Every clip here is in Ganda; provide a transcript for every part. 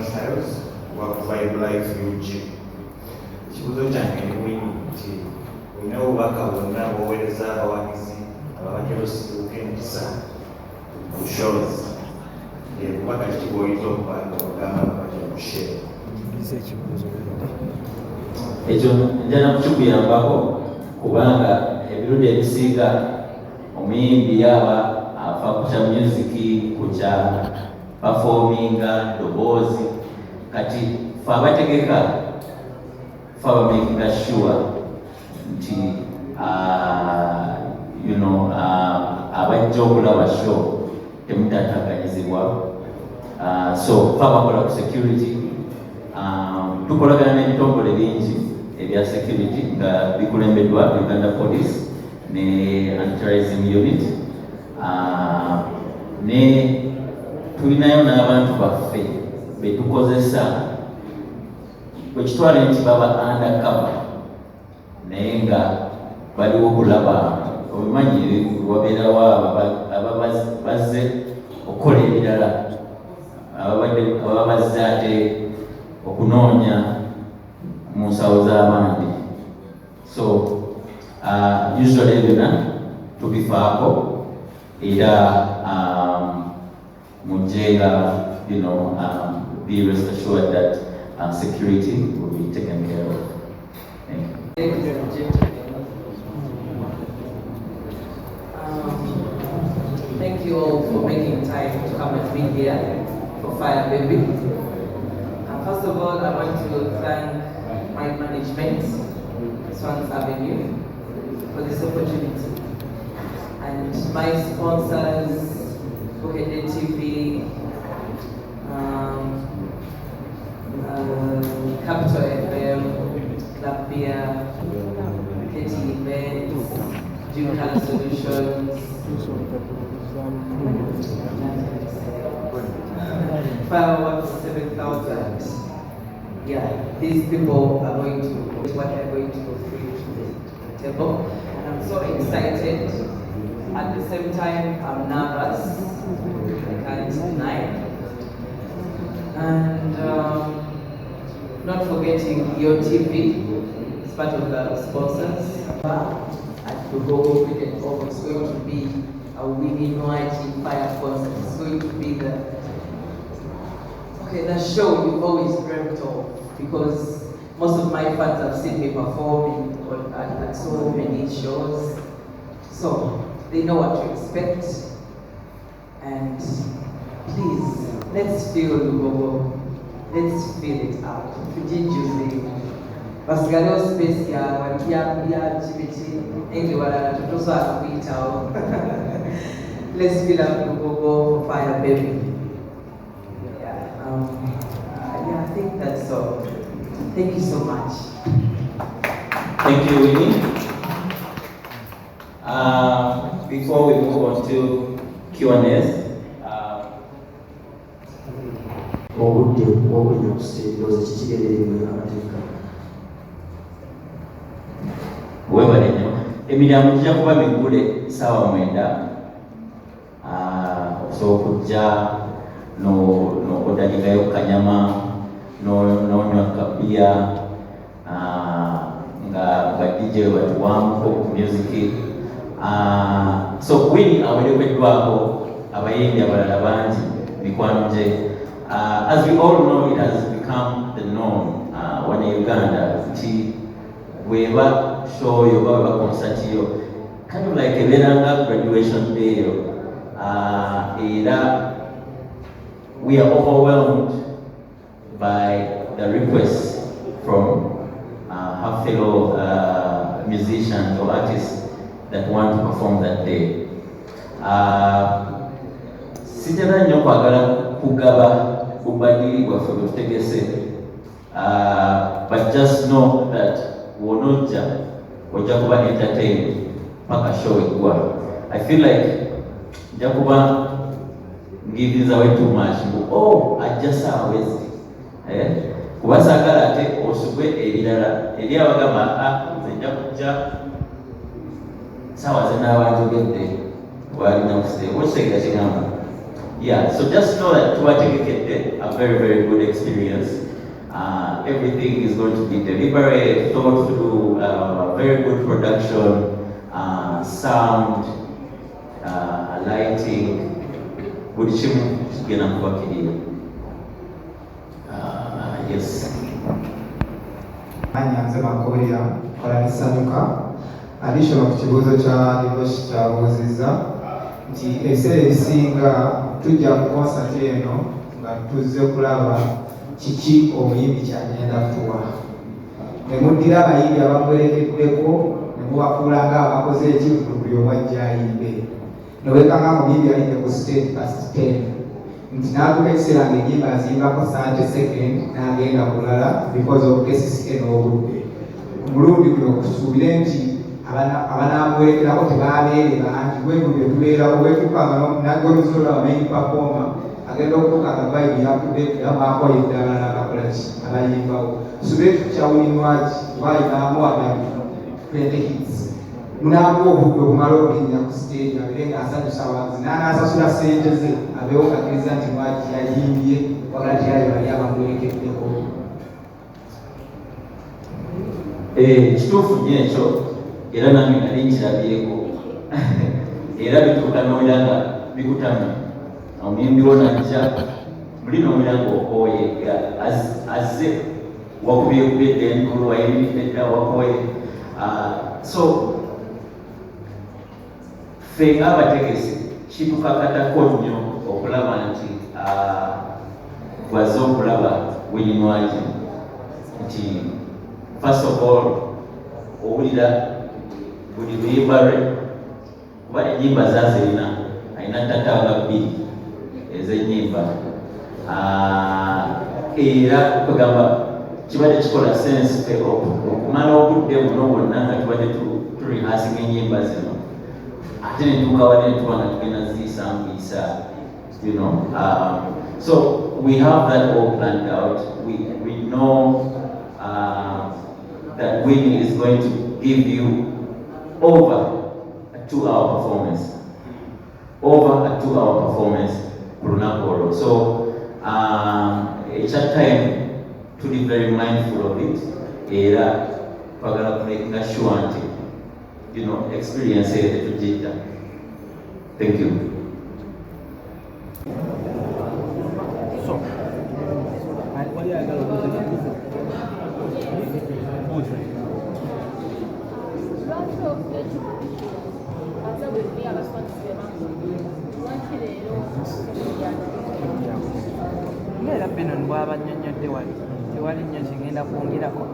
Styles wa Vibe Life UG. Ekibuuzo kyange eri Winnie nti olina obubaka bwonna bw'oweereza abawagizi ababadde bosibuka emikisa ku shows, bubaka kiki bw'oyinza okuba nga ogamba abajja ku show? Ekyo njana kukikuyambako, kubanga ebirungi ebisinga omuyimbi yaba afa ku kya music, ku kya performinga, ddoboozi. Kati fe abategeka, fe abamakinga sure nti abajja okulaba show temutataganyizibwa. So fe abakola ku security, tukolagana n'ebitongole bingi ebya security nga bikulembeddwa Uganda Police ne Anti-Terrorism Unit, ne tulinayo n'abantu baffe betukozesa bwekitwale nti baba undercover, naye nga baliwo kulaba. Obimanyi, wabeerawo aba bazze okukola ebirala, ababadde ababa bazze ate okunoonya mu nsawo z'abandi. So usually byonna tubifaako era mujje nga be rest assured that security will be taken care of. Thank you. Ladies and gentlemen, thank you all for making time to come and be here for Fire Baby. First of all, I want to thank my management, Swangz Avenue, for this opportunity. And my sponsors, Bukedde TV, Capital FM, Club Beer, KT Events, Jim Color Solutions, Fireworks 7000. Yeah, these people are going to, what they're going to bring to the table. And I'm so excited. At the same time, I'm nervous. I can't deny. And not forgetting your TV is part of the sponsors. At Lugogo Cricket Oval, it's going to be a Winnie Nwagi fire concert. It's going to be the show you've always dreamt of, because most of my fans have seen me perform at so many shows. So they know what to expect. And please, let's feel Lugogo. Let's fill it up. Tujijjuze. Basigalewo space yaabwe, byakulya biki biki, naye walala tetusobola kuyitawo. Let's fill up Lugogo for Fire Baby. Yeah, I think that's all. Thank you so much. Thank you, Winnie. Before we move on to Q&As, Obudde obulina ku stage, ndowooza kikigendererwa abateeka. Webale nnyo. Emiryango gijja kuba miggule ssaawa 9. Osobola okujja n'odalingayo kanyama, n'onywa kabiya, nga ba DJ batuwamuko ku music. So Winnie awerekeddwako abayimbi abalala bangi, mikwano gye. As we all know, it has become the norm wano e Uganda nti bweba show yo oba bweba concert yo, kind of like ebeera nga graduation day yo. Era we are overwhelmed by the requests from her fellow musicians or artists that want to perform that day. Sitera nnyo kwagala kugaba bubadiri bwaffe bwe tutegese, but just know that wonojja ojja kuba entertained paka show eggwa. I feel like nja kuba ngiving away too much mbu oh, ajja saawa ezi, eh? Kuba saagala ate osubwe ebirala eri abagamba, "Ah, nze nja kujja saawa zenaaba njogedde." Walina okitegeera kigamba. Yeah, so just know that tubategekedde a very, very good experience. Everything is going to be deliberate, thought through, very good production, sound, lighting, buli kimu kigenda kuba kiri. Yes. Mannya nze Makoya, kola nesanyuka. Additional ku kibuuzo kya Divoshi kyabuuzizza nti ebiseera ebisinga tujja mu concert eno nga tuzze kulaba kiki omuyimbi kyagenda kutuwa. Ne muddira abayimbi abamuwerekeddeko ne mubafuula ng'abakoze ekivvulu buli omu ajja ayimbe. Ne weekanga omuyimbi alidde ku stage past 10 nti n'atuuka ekiseera ng'ennyimba aziyimbako 30 second n'agenda kulala because of KCCA n'obudde. Ku mulundi guno kusuubire nti abanaamuwerekerako tebaabeere bangi bwebu bye tubeerawo wetuukanga nagwemusobola main performer agenda okutuuka nga vibe yakudde era mwakoyedde abalala bakola ki abayimbawo. Tusubire tukyawulinwaki kuba ayinamu about 20 hits, munaamuwa obudde obumala okulinnya ku stage abeere ng'asanyusa wansi n'anaasasula ssente ze abeewo kakkiriza nti Nwagi yayimbye wabula teyali bali abamuwerekeddeko. Kituufu nnyo ekyo, era nange nali nkirabyeko, era bituuka n'owulira nga bikutamye, omuyimbi wo najja muli n'owulira ng'okooye, nga azze wakubyekubye dda enduulu, wayimiridde dda, wakooye. So ffe ng'abategesi kitukakatako nnyo okulaba nti bw'azze okulaba Winnie Nwagi nti first of all owulira buli luyimba lwe, kuba ennyimba zazirina, alina tatanga bbiri ez'ennyimba. Era kwegamba kibadde kikola sense ffe okumala obudde buno bwonna nga tubadde turehearsinga ennyimba zino, ate netuuka wali netuba nga tugenda ziyisa mpisa. So we have that all planned out. We know that Winnie is going to give you over a 2-hour performance, over a 2-hour performance ku lunaku olwo. So ekya time tuli very mindful of it, era twagala kumakinga sure nti experience eyo tetugidda. Thank you. So, wali ayagala obuuza ekibuuzo? Buuza. Lwaki ekivvulu kino ate bwe buli abaswakisi be bamugira, lwaki leero Ngaera Benon bw'abannyonnyodde wali, tewali nnyo kigenda kwongerako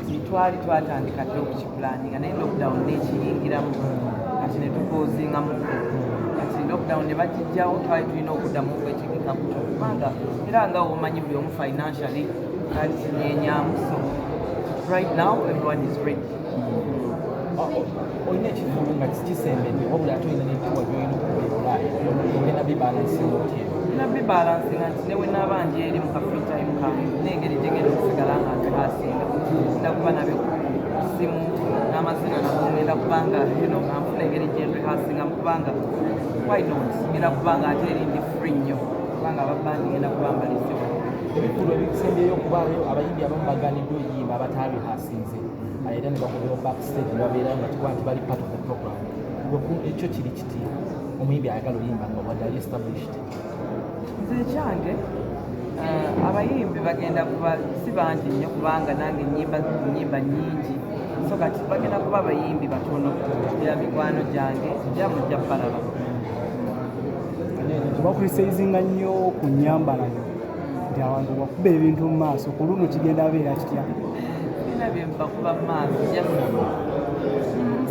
nti twali twatandika dde okukiplanninga, naye lockdown nekiyingiramu, kati ne tupausingamu. Kati lockdown ne bagijjawo, twali tulina okuddamu okwetegeka buto, kubanga era nga womanyi buli omu financially kali kinyenyamu. So right now everyone is ready. Olina ekivvulu nga kisembedde, wabula ate olina n'ebituwa byolina okuba e Bulaaya, ogenda bibalancinga otya? Nina bibalancinga nti ne bwe naaba nje eri mu ka free time kange, n'engeri gyengenda okusigala nga nrehearsinga, ngenda kuba nabyo ku simu n'amazina nago ngenda kubanga nga nfuna engeri gye nrehearsinga, kubanga why not, ngenda kubanga ate eri ndi free nnyo, kubanga ababandi ngenda kuba mbalisewo. Ebivvulu ebisembyeyo okubaayo, abayimbi abamu baganiddwa oyimba abataarehearsinze, era ne bagoberwa backstage ne babeerayo nga tikuba nti bali part of the program. Ekyo kiri kiti omuyimbi ayagala oyimba nga wadde ali established? Nze ekyange, abayimbi bagenda kuba si bangi nnyo, kubanga nange nyimba nyimba nnyingi, so kati bagenda kuba abayimbi batono, era mikwano gyange, era mujja balaba. Tebacriticizinga nnyo ku nnyambala yo nti abantu bakuba ebintu mu maaso, ku luno kigenda beera kitya? Sirina bye mbakuba mu maaso, just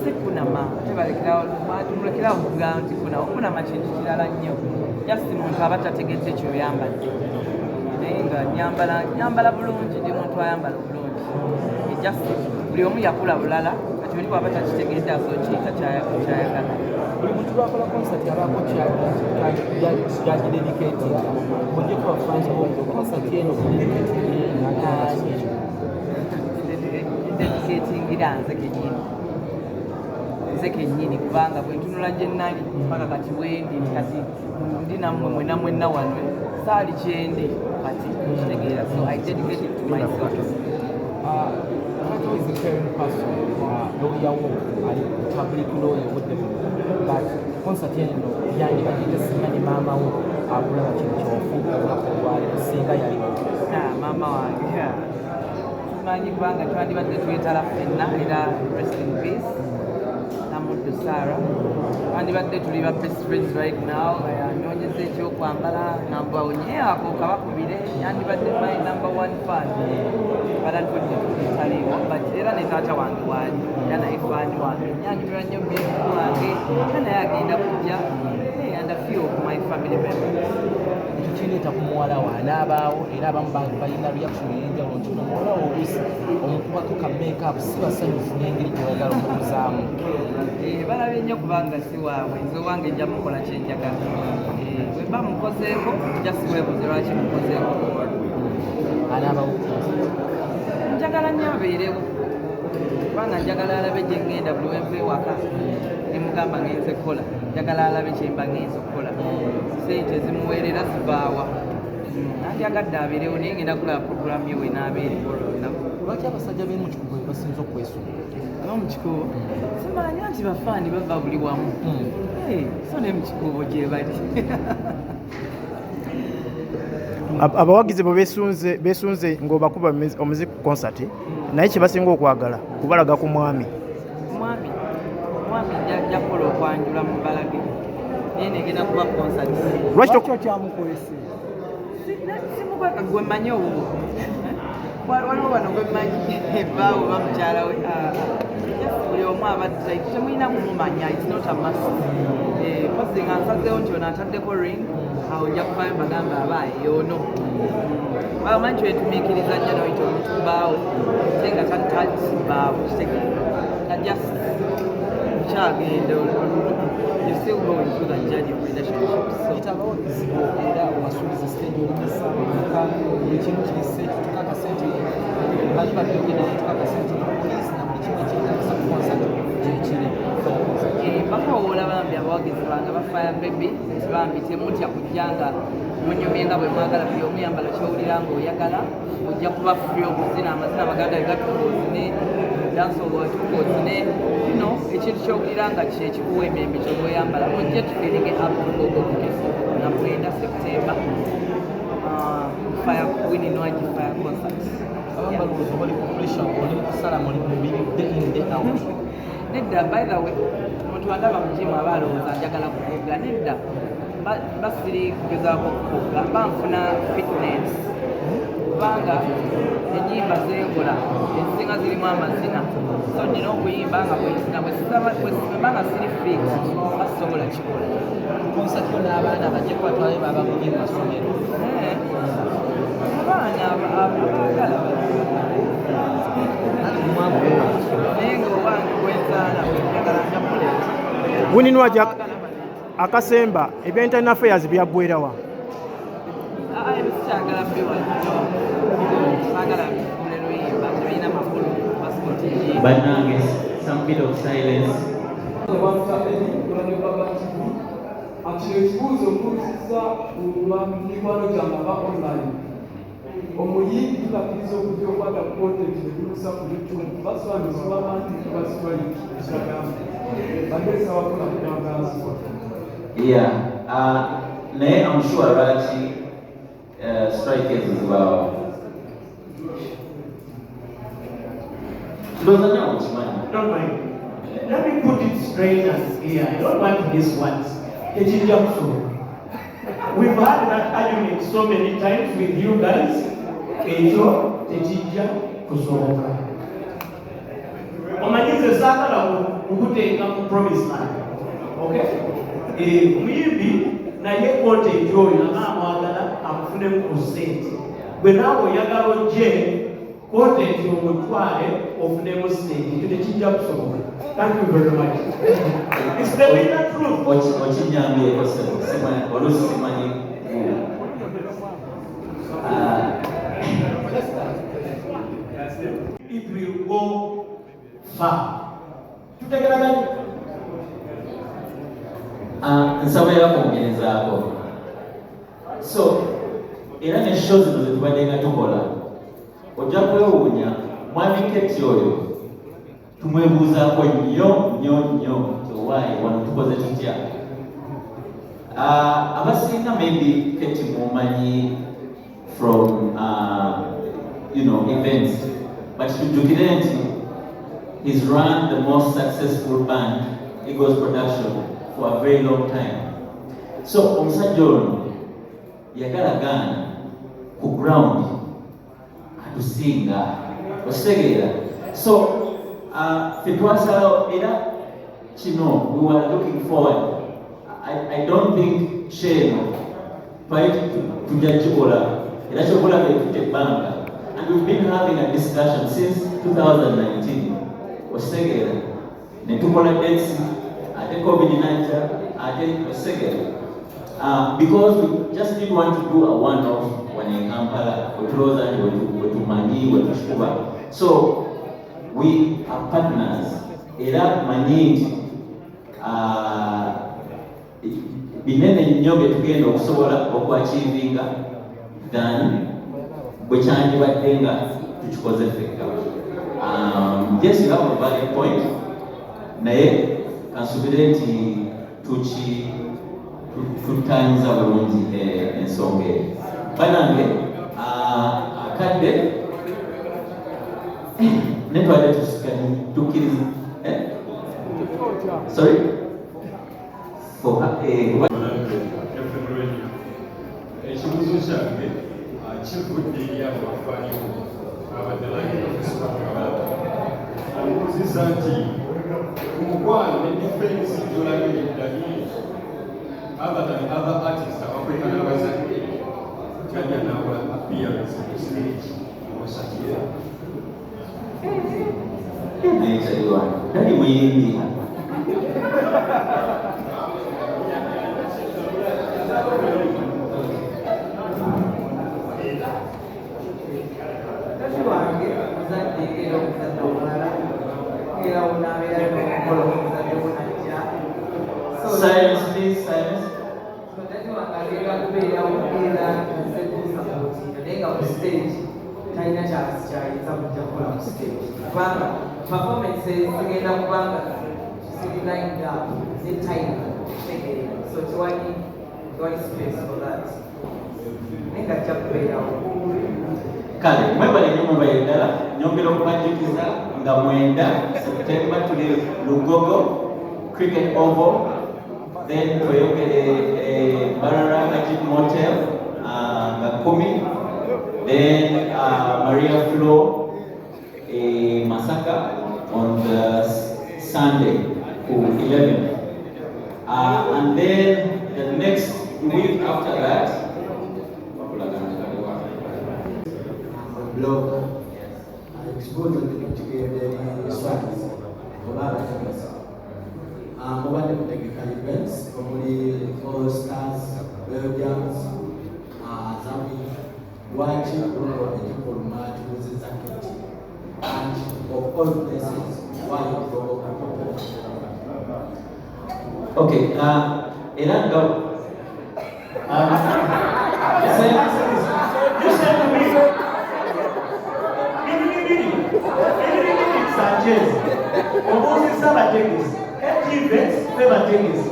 si kunama, ate balekerawo okugamba nti kunama. Okunama kintu kirala nnyo, just muntu aba tategedde kyoyambadde, naye nga nyambala nyambala bulungi, ndi muntu ayambala bulungi. Just buli omu yakula bulala, kati oli bwaba takitegedde asobola kiyita kyayagala. Buli muntu lwakola concert abaako kyagidedicatinga. Ojjeko bafans bo, concert eno Dedicatingira nze kenyini. Nze kennyini, kubanga bwe ntunula gye nali paka kati wendi nti kati ndi nammwe mwena mwenna wano, saali kyendi kati, kitegeera? So I dedicate it to myself. Kato is a caring person. Lawyer wo ali public lawyer obudde buno, but concert eno yandibadde tesinga ne maama wo akulaba kino kyofuuka olunaku olwaleero singa yaliwo. Ah, maama wange simanyi, kubanga twandibadde twetala ffenna. Era rest in peace Namuddu Sara. Twandibadde tuli ba best friends right now, nga yanoonyeza ekyokwambala, ngamba onye ako kabakubire. Yandibadde my number one fan, but unfortunately taliiwo. But era ne taata wange waali, era naye fan wange, nyanyumirwa nnyo music wange, era naye agenda kujja. Hey, and a few of my family members. Ekyo kireeta ku muwala we anaabaawo, era abamu balina reaction ey'enjawulo nti ono muwala we oluusi omukubako ka makeup, si basanyufu n'engeri gy'oyagala omukuzaamu. Eh, balabye nnyo kubanga si waabwe. Nze owange nja mukola kyenjagala. Eh, bwe mba mukozeeko, just weebuze lwaki mukozeeko. Anaabawo ku concert? Njagala nnyo abeerewo, kubanga njagala alabe gye ŋŋenda. Buli wenva ewaka ne mugamba ngenze kukola, njagala alabe kyemba ngenze okukola, sente zimuweerera zivaawa. Nandyagadde abeerewo, naye ngenda kulaba puroguramu ye wenaabeerewo olunaku. Lwaki abasajja b'emu Kikubo be basinze okwesunga? Aba mu Kikuubo simanya nti bafaani bava buli wamu. Eh, so ne mu Kikuubo gye bali. Abawagizi bwe besunze ng'obakuba omuziki ku concert, naye kye basinga okwagala kubalaga ku mwami. Mwami nja kukola okwanjula mu balage, naye negenda kuba concert. Lwaki okyamukwese? Simukweka, gwe mmanyi owuwo. Waliwo wano gwe mmanyi ebbaawo oba mukyala we. Ah, just buli omu abadde like temulina kumumanya, it's not a must. Eh, pozi nga nsazeewo nti ono ataddeko ring, awo nja kuvayo mbagamba abaaye yoono. Bamanyi kyetumiikiriza nnyo noyita omuntu bbaawo ate nga tasibbaawo, kitegeera? Nga just kyagenda, you still going through the journey of relationships, so Yita abawagizi bo era obasuubiza stage olimisa meka, buli kimu kiri set, tukakase nti bali babyogedde, tukakase nti poliisi na buli kimu ekyetaagisa ku concert gyekiri. Eh, bakowoola bambi abawagizi bange ba Fire Baby nti bambi temutya kujja nga munyumye nga bwe mwagala. Buli omu yambala kyowulira ng'oyagala, ojja kuba free okuzina amazina abaganda bwe gatuuka ozine, dancehall watuuka ozine, no ekintu kyowulira nga kyekikuwa emirembe kyoba oyambala. Mujje tufeelinge up Lugogo na 9 September. Ah, Fire Winnie Nwagi Fire Concert. Abamu balowooza bali ku pressure, oli mu kusala muli mubiri day in day out. Nedda, by the way, omuntu andaba mu gym aba alowooza njagala kuvuga. Nedda, mba siri kugezaako kuvuga, mba nfuna fitness, kubanga enyimba zenkola ezisinga zirimu amazina, so nina okuyimba nga bwenzina. Bwemba nga siri fit, mba sisobola kikola. Concert yo n'abaana bajje kubatwalayo, babagobye mu masomero. Eh, abaana abaagala, naye nga owange gwenzaala bwenjagala nja muleeta. Winnie Nwagi, akasemba, ebya internal affairs byaggwerawa? Ah, ebyo sikyagala biwano, saagala bifule luyimba, tebirina makulu, passport. Bannange, some bit of silence. Kino ekibuuzo mbuuzizza lwa mikwano gyange aba online. Omuyimbi tubakkiriza okujja okwata content ne tumusa ku YouTube, baswandisibwa abantu kuba strike ekiragamba badde nsaba kutangaazibwa. Yeah, naye I'm sure lwaki strike ezo zibaawo, ndowooza nawe okimanyi. Don't mind. Let me put it straight and clear. I don't want this once. Tekijja kusoboka. We've had that argument so many times with you guys. Ekyo tekijja kusoboka. Omanyi nze saagala kukuteeka mu promise land. Okay? Eh, omuyimbi naye content oyo aba amwagala amufunemu ku ssente. Gwe naawe oyagala ojje content omutwale ofunemu ssente. Ekyo tekijja kusoboka. Thank you very much. It's the bitter truth. Okinyambyeko ssebo, simanyi oluusi simanyi. Ah, It will go far. Tutegeraganye. Nsaba era kwongerezaako. So era ne show zino zetubadde nga tukola, ojja kwewuunya, mwami Keti oyo tumwebuuzaako nnyo nnyo nnyo nti owaaye wano tukoze tutya? Abasinga maybe Keti mumanyi from events, but tujjukire nti he's run the most successful band, Eagles Production, for a very long time. So omusajja ono yagala gaana ku ground atusinga, okitegeera? So ffe twasalawo era kino we were looking forward. I don't think show eno twali tujja kikola, era kyokulaba etutte ebbanga, and we've been having a discussion since 2019, okitegeera? Ne tukola dates, ate COVID najja ate, okitegeera? Because we just didn't want to do a one-off wano e Kampala wetulowooza nti wetumanyi wetukikuba. So we are partners, era manyi nti binene nnyo bye tugenda okusobola okuachievinga than bwe kyandibadde nga tukikoze ffekka. Yes, you have a valid point, naye kansubire nti tutanyiza bulungi ensonga eyo. Banange, akadde ne twadde tukkiriza, eh? Sorry for FM Radio. Ekibuuzo kyange kivudde eri abo bafaaniwo abadde amubuuzizza nti ku mukwano ne defense gy'olabye Daddy other than other artists abakweka n'abazadde, kyajja n'akola appearance ku stage concert. Naye kyaliwa Daddy muyimbi. Daddy wange muzadde era omuzadde omulala, era onaabeera n'omukolo omuzadde wonajja. Silence, please, silence. So daddy wange agenda kubeerawo era nze kumusupportinga, naye nga ku stage talina kyayinza kujja kukola ku stage, kubanga performances zigenda kubanga ziri lined up ne time, kitegeera? So tewali space for that, naye nga ajja kubeerawo. Kale mwebale nnyo, mwebale ddala. Nyongera okubajjukiza nga 9 September tuli Lugogo Cricket Oval, then tweyongere Mbarara Magic Motel nga 10, then Maria Flo Masaka on the Sunday ku 11, and then the next week after that. Blogger. Ekibuuzo kigenda eri Swangz oba abategesi. Mubadde mutegeka events omuli All Stars, Belgians, Zami. Lwaki luno ekikulu mwatuuziza Keti? And of all places, why Lugogo? Okay, era nga Listen to me. Bibiri bibiri. Bibiri bibiri, Sanchez. Obuuzizza bategesi. KT Events fe bategesi.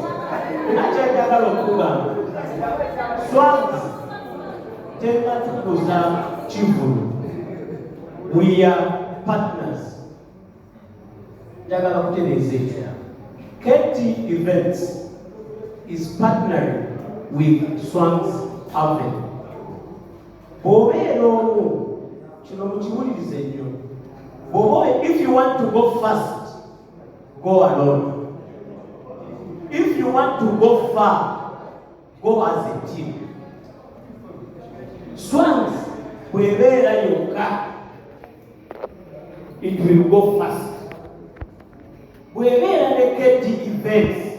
Era kyenjagala okugamba, Swangz tennatukuza kivulu. We are partners. Njagala kutereeza ekyo. KT Events is partnering with Swangz Avenue. Bw'obeera omu, kino mukiwulirize nnyo. Bw'oba, if you want to go fast, go alone. If you want to go far, go as a team. Swangz bw'ebeera yokka, it will go fast. Bw'ebeera ne KT Events,